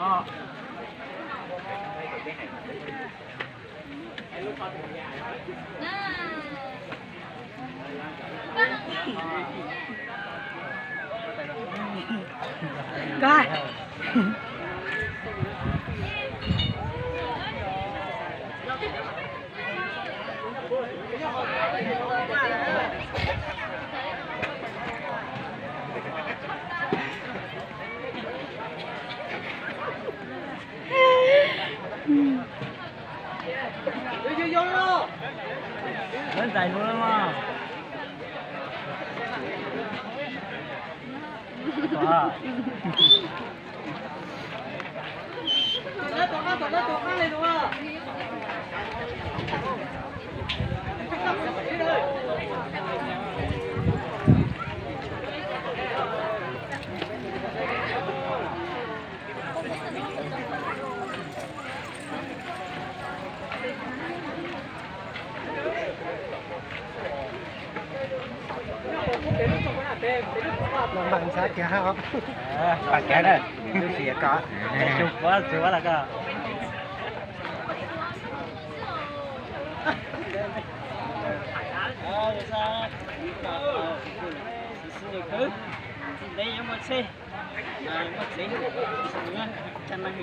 Lawv ntxais lus lawm mog. Pam kiag na, lub siab ko. Tsis puab, tsis puab los ko. Ntev yuav muaj tsheb, muaj tsev, caj neeg.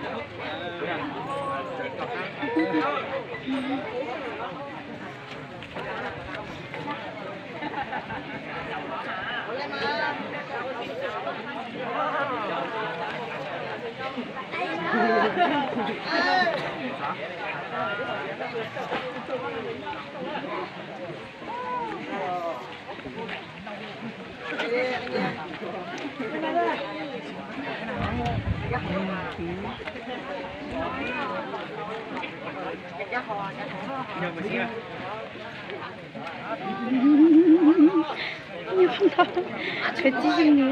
Nyob ntau, tshuav tib zeeg li.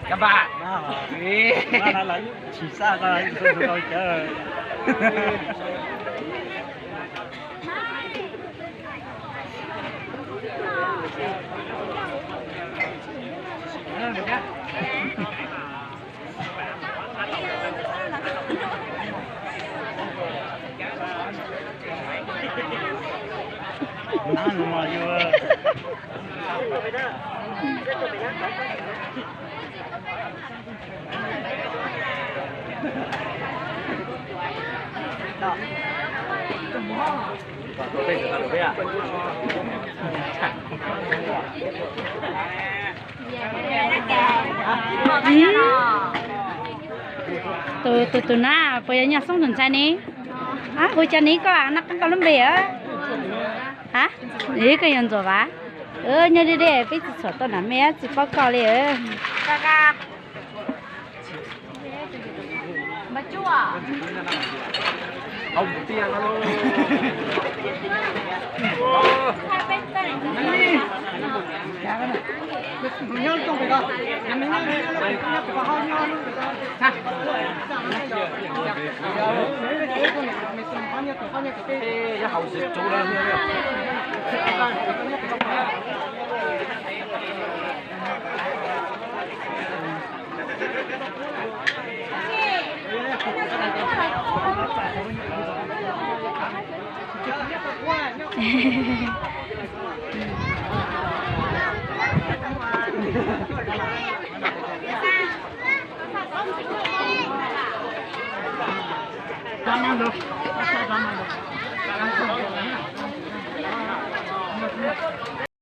Kab npam, tsis xav koj tau cawv. Tus, tus, tus na puas yog Nyob Xoob tus ntxhais ne? Hu cas ne koj, noj qab koj lub npe a? Ha, koj yog Ntxuam Vas? Nyob deb deb peb tsis txhuam tau nram me tsis paub koj li.